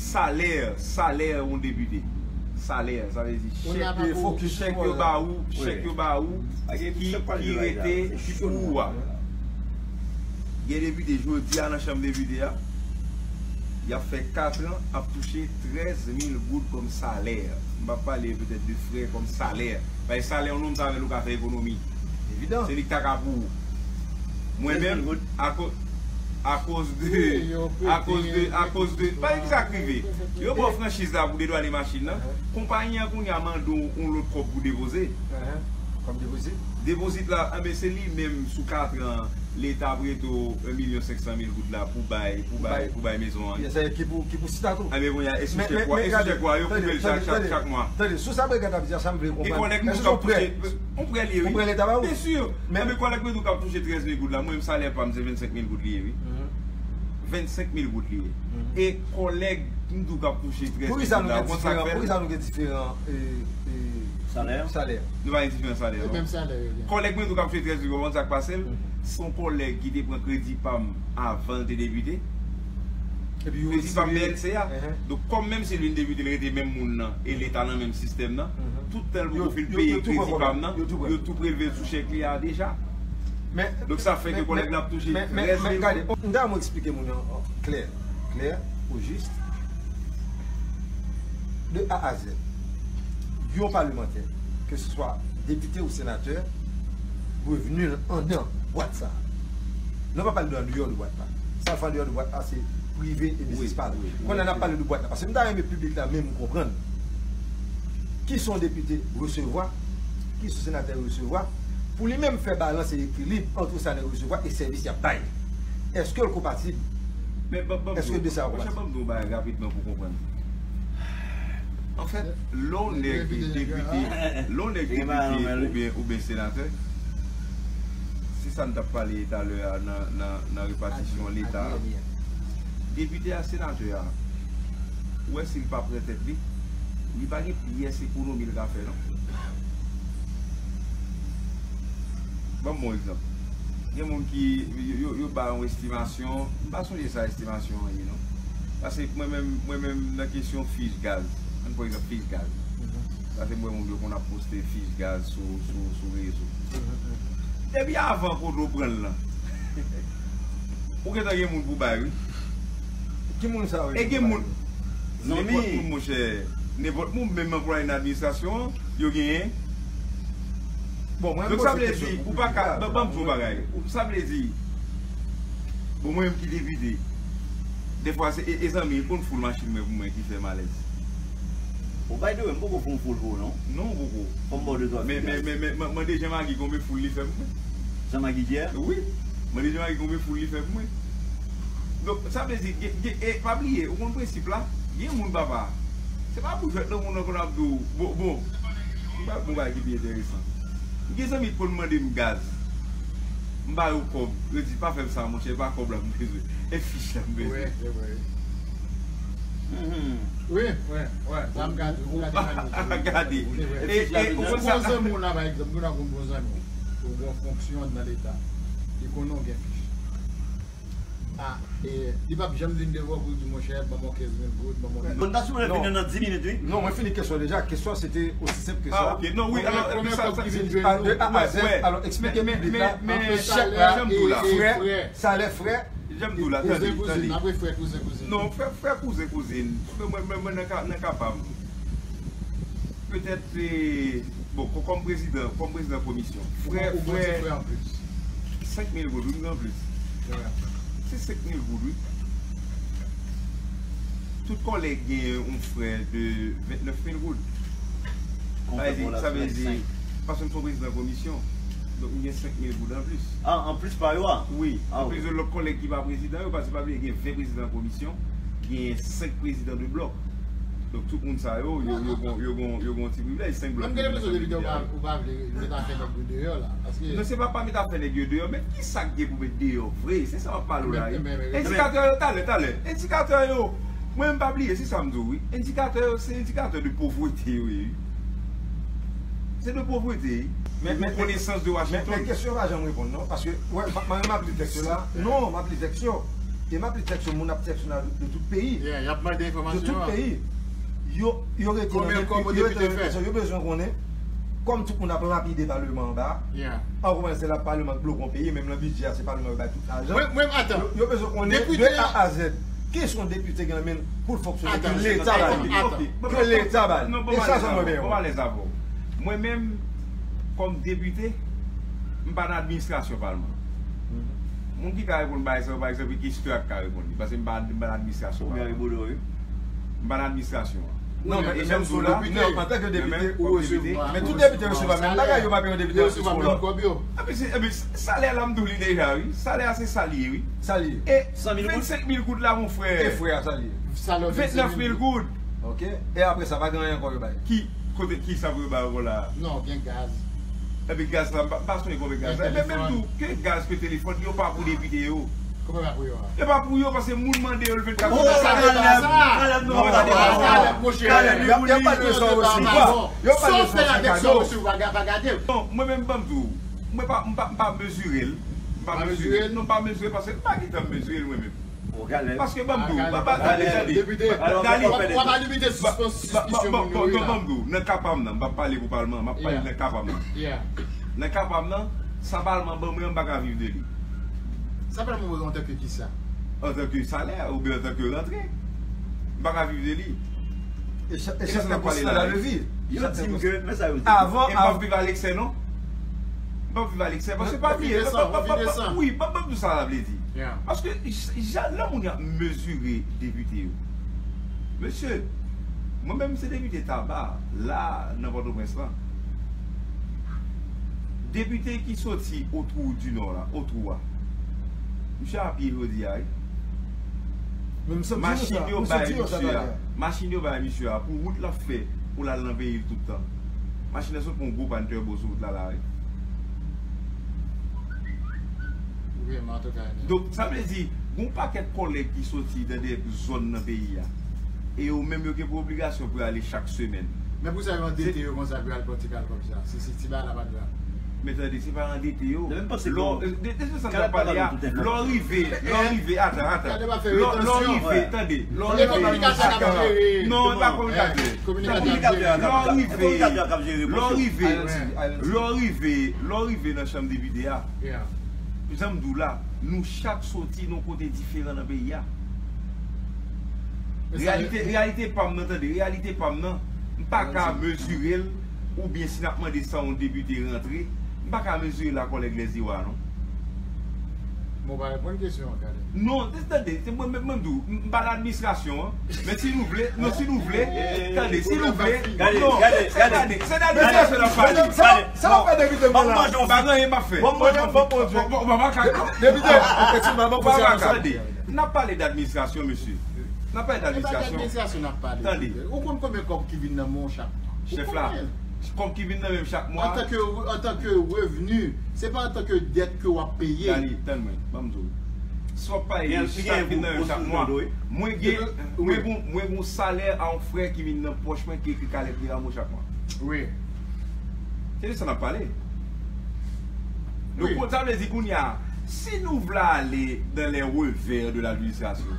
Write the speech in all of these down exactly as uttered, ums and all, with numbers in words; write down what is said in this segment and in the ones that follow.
Salè, salè yon depite. Salè, sa vle di chèk, chèk yo ba ou, chèk yo ba ou, ki, ki rete pou ou a. Gen depite jodi a nan chanm depite a, y ap fè kat an, ap touche trèz mil goud kòm salè. M p ap pale petèt de frè kòm salè. Paske salè yon nonm sa vle ou ka fè ekonomi. Evidan. Se li ki ta ka pou ou. Mwen menm, ako-, akoz de, akoz de, akoz de, pa gen ki sa k rive. Yo ba w franchiz la pou dedwane machin nan. Konpayi an kounye a mande w yon lòt kòb pou depoze. Kòb depozit? Depozit la, anben se li menm sou kat an, Leta prete w yon milyon senk san mil goud la pou bay, pou bay, pou bay mezon an. Ki pou, ki pou sita tou. Anben kounye a, e sou chèk ou a, e sou chèk ou a, yo koupe l chak, chak, chak mwa. Tande, sou sa Brigad ap di a, sa m vle konprann. Èske se yon prè? Yon prè li ye, wi. Yon prè Leta ba ou? Byen si. Men kòlèg mwen tou k ap touche trèz mil goud la, mwen menm salè pa m se vennsenk mil goud li ye, wi. Vennsenk mil goud li ye. E kòlèg m tou k ap touche trèz mil goud la, ou konn sa k fè l? Poukisa nou gen diferan, poukisa nou gen diferan, e, e, salè? Salè. Nou pa gen diferan salè, non? Se menm salè yo gen. Kòlèg mwen tou k ap touche trèz mil goud, ou konn sa k pase l? Se yon kòlèg ki te pran kredi pa m avan l te depite. Kredi pa m B L C a. Donk, kòm menm si l vin depite, l rete menm moun nan, e Leta nan menm sistèm nan, tout tan l poko fin peye kredi pa m nan, yo tou prelve l sou chèk li a deja. Donk, sa fè ke kòlèg la ap touche trèz mil goud. Men, men, men, gade, m ta renmen eksplike moun yo klè, klè, o jis, de A a Z. Yon palemantè, ke se swa depite ou senatè, revni l anndan bwat sa a. Nou pa pale de andeyò de bwat la. Sa l fè andeyò de bwat la, se prive e biznis pa l. Kounye a n ap pale de bwat la. Paske m ta renmen piblik la menm konprann kisa yon depite resevwa, kisa yon senatè resevwa, pou li menm fè balans e ekilib ant sa nèg resevwa e sèvis y ap bay. Èske l konpatib? Èske de sa yo konpatib? Ban m di w yon bagay rapidman pou w konprann. Anfèt, lè w nèg depite, lè w nèg depite oubyen, oubyen senatè, se sa n t ap pale talè a nan, nan, nan repatisyon Leta a. Depite a, senatè a, ou wè si l pa pran tèt li, li pa gen pyès ekonomi l ka fè, non. Ban m yon egzanp. Gen moun ki, yo, yo, yo ba yon estimasyon, m pa sonje sa estimasyon an ye, non. Paske mwen menm, mwen menm nan kesyon fich gaz, ann pran egzanp fich gaz. Paske m wè moun yo konn ap poste fich gaz sou, sou, sou rezo. Depi avan kote w pran l lan, ou gentan gen moun pou bay, wi. Ki moun sa yo? E gen moun, nenpòt moun, monchè, nenpòt moun, menm anplwaye nan administrasyon an, yo genyen. Bon, mwen, donk, sa vle di, ou pa ka, ban, ban m di w yon bagay. Sa vle di, bon, mwen menm ki depite, dèfwa, se, e, e zanmi, konn foul machin mwen pou mwen ki fè m alèz. Ou bay de, m poko fè yon foul pou ou, non. Non, ou poko. Fò m ba w de twa figay. Men, men, men, men, mande Jean Magui konbyen foul li fè pou mwen. Jean Magui Pierre? Wi. Mande Jean Magui konbyen foul li fè pou mwen. Donk, sa vle di, gen, gen, e, pa bliye, ou konn prensip la? Gen moun, papa, se pa pou jwèt non, moun nan konn ap di w, bon, bon, m pral pou bagay ki pi enteresan. Gen zanmi ki konn mande m gaz. M ba yo kòb. Yo di, pa fè m sa, monchè, e pa kòb la m bezwen. E fich la m bezwen. Wi, se vre. Wi, wi, wi. Sa m gade, ou gade nan nou. Gade. E, e, ou konn sa? Bon zanmi w la, pa egzanp, nou la konn bon zanmi w. Ou gen fonksyon nan Leta. Li konnen w gen fich. A, e, li p ap janm vin devan w pou l di, monchè, ban m yon kenz mil goud, ban m yon... Bon, n ta sipoze fini nan dis minit, wi. Non, mwen fini kesyon deja. Kesyon se te osi senp ke sa. A, ok. Non, wi, alò, sa, sa, de A a Z, alò, eksplike piblik la, chèk la, frè, salè frè, Jan m di w la, tande, tande. Kouzen, kouzin, apre frè, kouzen, kouzin. Non, frè, frè, kouzen, kouzin. Mwen, mwen, mwen, mwen nan ka, nan ka pa m. Petèt, e, bon, kò-, kòm prezidan, kòm prezidan komisyon. Frè, frè, senk mil goud, wi, m gen anplis. Se senk mil goud, wi. Tout kòlèg gen yon frè de vennèf mil goud. Sa vle di, sa vle di, paske m se yon prezidan komisyon, donk m gen senk mil goud anplis. A, anplis pa yo a? Wi, anplis de lòt kòlèg ki pa prezidan yo, paske pa bliye gen ven prezidan komisyon, gen senk prezidan de blòk. Donk tout moun sa yo, yo, yo gon, yo gon, yo gon ti privilèj, senk blòk. Mwen gen lenpresyon depi ou pa, ou pa vle met afè nèg yo deyò la, paske... Non, se pa, pa met afè nèg yo deyò, men kisa k gen pou met deyò vre? Se sa m ap pale w la, wi. Endikatè yo, talè, talè. Endikatè yo, mwen menm pa bliye, se sa m di w, wi. Endikatè yo, se endikatè de povrete yo ye, wi. Se de povrete, wi. Men, men, konesans de Washington. Men, men kesyon yo pa janm reponn, non. Paske, wè, m, m, m ap li tèks yo la. Non, m ap li tèks yo. E m ap li tèks yo, moun ap tèks yo nan de tout peyi. Yeah, y ap mande enfòmasyon. De tout peyi. Yo, yo rete nan menm, yo rete nan menm kesyon. Yo bezwen konnen, kòm tout moun ap lapide palman anba, an kòmansman se la palman k bloke yon peyi, menm nan bidjè a, se palman yo bay tout lajan. Mwen, mwen, atan. Yo, yo bezwen konnen de A a Z. Ki yon depite gen nan men l pou l fonksyone, ke Leta ba li. Ke Leta ba li. E sa sèlman mwen bezwen. Mwen menm, kòm depite, m pa nan administrasyon palman. Moun ki ka reponn bagay sa yo, pa egzanp, ki istwa k ka reponn li. Paske m pa, m pa nan administrasyon palman. M pa nan administrasyon an. Non, men e menm tou la, men antanke depite, ou resevwa, men tout depite resevwa menm bagay, yo pa gen yon depite resevwa menm kòb yo. Epi se, epi salè la m di w li deja, wi. Salè a se sa l ye, wi. Sa l ye. E vennsenk mil goud la, mon frè. E frè a, sa l ye. Vennèf mil goud. Ok. E apre sa, pa gen anyen ankò yo bay? Ki kote, ki sa pou yo bay ankò la? Non, gen gaz. Epi gaz la, m pa, m pa sonje konbyen gaz la. Men menm tou, ke gaz, ke telefòn, yo pa pou depite yo. Kòman pa pou yo a? E pa pou yo, paske moun mande yo l vennkat. Ou pa sa deba sa. Non, pa deba sa. Kalèb, monchè. Y ap, y ap pale de sa w resevwa. Yo pale de sa w resevwa, pa gade. Non, mwen menm, ban m di w, mwen pa, m pa, m pa mezire l. M pa mezire l. Non, m pa mezire l paske m pa gentan mezire l mwen menm. Paske ban m di w, pa, pa, tande, tande. Dali, w ap limite sispans-, sispasyon moun yo, wi, la. Ban m di w, nan ka pa m nan, m p ap pale pou palman, m ap pale nan ka pa m nan. Nan ka pa m nan, sa palman ban mwen an, m pa ka viv de li. Sa palman ban w antanke kisa? Antanke salè oubyen antanke rantre. M pa ka viv de li. E chak, e chak nèg gon standard de vi. Yo di m ke, men sa yo di. Avan, e m p ap viv a leksè, non. M p ap viv a leksè, paske pa bliye, wi, m p ap, m p ap di w sa la vle di. Paske j-, jan lè moun y ap mezire depite yo. Mesye, mwen menm se depite Taba, la, nan Pòtoprens lan. Depite ki soti Otwou di Nò la, Otwou a. Misye a pye jodi a, wi. Machin yo bay misye a, machin yo bay misye a pou wout l ap fè pou l al nan peyi l tout tan. Machin nan sot pran yon gwo pàn tèbo sou wout la la, wi. Donk, sa vle di, gon pakèt kòlèg ki soti nan de zòn nan peyi a. E yo menm yo gen pou obligasyon pou y ale chak semèn. Men pou sa yo andete yo konsa pou y al pran ti kalkòb sa? Si, si ti bagay la pa t grav. Men tande, se pa andete yo. Lè, de, de sa n ap pale a, lè w rive, lè w rive, atan, atan. Lè, lè w rive, tande. Lè w rive, non, e pa kominikatè a k ap jere. Tande, lè w rive, lè w rive, lè w rive nan chanm depite a. Jan m di w la, nou chak soti nan yon kote diferan nan peyi a. Reyalite, reyalite pa m nan, tande, reyalite pa m nan, m pa ka mezire l, oubyen si n ap mande sa yon depite rantre, m pa ka mezire l a kòlèg Lèziwa, non. Bon, pa reponn kesyon an, Kalèb. Non, tande, se mwen menm, mwen m di w, m pa nan administrasyon an, men si nou vle, non, si nou vle, tande, si nou vle, non, se nan administrasyon n ap pale. Sa w ap fè depite mwen la? Pa gen anyen m ap fè. Depite, eskize m, ban m poze yon kesyon. N ap pale d administrasyon, mesye. N ap pale d administrasyon. E pa d administrasyon n ap pale. Tande. Ou konn konbyen kòb ki vin nan men w chak mwa? Chèf la, kòb ki vin nan men m chak mwa. Antanke, antanke revni, se pa antanke dèt ke w ap peye. Dali, tann mwen, ban m di w. Si w ap pale sa k vin nan men m chak mwa, mwen gen, mwen gen, mwen gen yon salè a yon frè ki vin nan pòch mwen ki ekri Kalèb Miramò chak mwa. Wi. Se de sa n ap pale. Donk, sa vle di kounye a, si nou vle ale dans les revers de l'administration,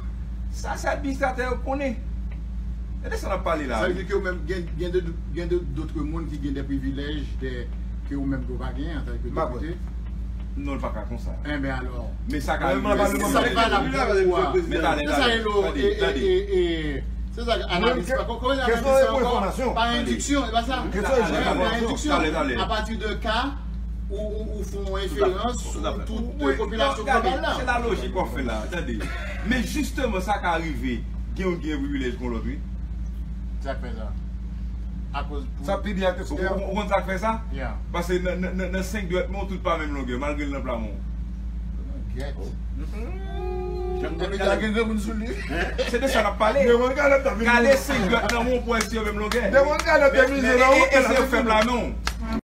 sa se administratè yo k konnen. Se de sa n ap pale la. Sa vle di ke ou menm gen, gen de, gen de, dòt moun ki gen de privilèj de, ke ou menm ke ou pa genyen antanke depite? Non, l pa ka konsa. Enben alò. Men sa ka rive. Sa pa la pou ou a. Men talè, talè. Tande, tande. Se sa, analiz pa, kòman analiz sa ankò? Pa endiksyon, e pa sa? Kesyon de pa endiksyon. Apati de ka, ou, ou, ou fè yon enferans sou tout popilasyon global la. Se la lojik w ap fè la, tande. Men jisteman, sa ka rive, gen youn ki gen privilèj kon lòt, wi. Sa k fè sa? Akoz pou... Sa pi byen ke... Ou, ou, ou konn sa k fè sa? Paske nan, nan, nan, nan senk dwèt men w, tout pa menm longè, malgre l nan pla men w. Gèt. Jan m te di a, gen granmoun sou li. Se de sa n ap pale. Gade senk dwèt nan men w pou wè si yo menm longè. Men, e, e, e se fèb la men w.